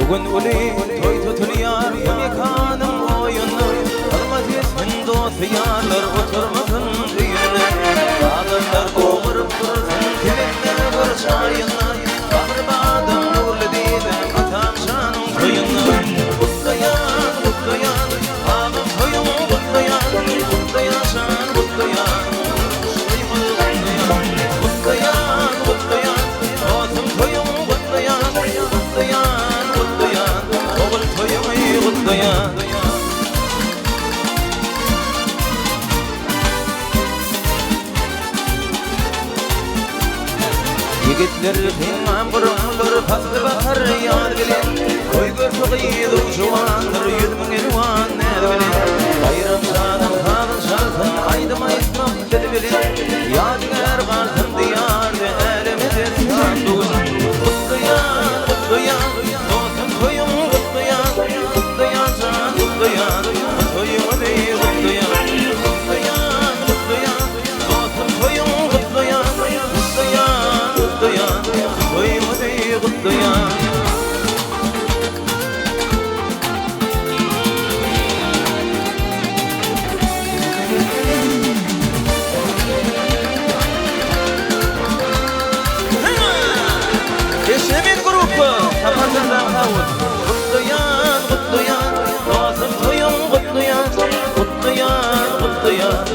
Bugün uli toy tutuluyor bu mekanın oyunu. Hürmet etsin dost yarlar oturmasın düğünü. Adamlar kovurup dursun kiminle bir çayını. Bahri badam nurlu dedim atam şanın koyunu. Kutlayan kutlayan ağam toyunu kutlayan. Kutlayan şan kutlayan kutlayan kutlayan dostum toyunu kutlayan. Kutlayan kutlayan oğul toyunu kutlayan. Yigitler hemen burunlar paslı bakar yar bilen. Koy görpe kıydı uçuvandır 100 000 elvan ner bilen. Bayram şanım sazın şalsın aydım aytmam dil bilen. Yadigar kalsın diyarda elimize sanduğun. Kutlayan kutlayan dostum toyum kutlayan. Kutlayan can kutlayan toyumu dey kutlayan. Kutlayan kutlayan dostum toyum kutlayan. Kutlayan kutlayan toyumu dey kutlayan. Eşemin grubu Sapandan havuz. Kutlayan kutlayan dostum toyum kutlayan. Kutlayan kutlayan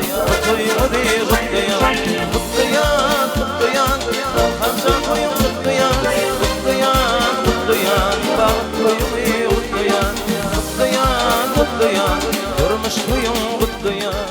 toyumu dey kutlayan. Kutlayan kutlayan hamza toyum kutlayan. Kutlayan kutlayan baht toyumu kutlayan. Kutlayan kutlayan durmuş toyum kutlayan.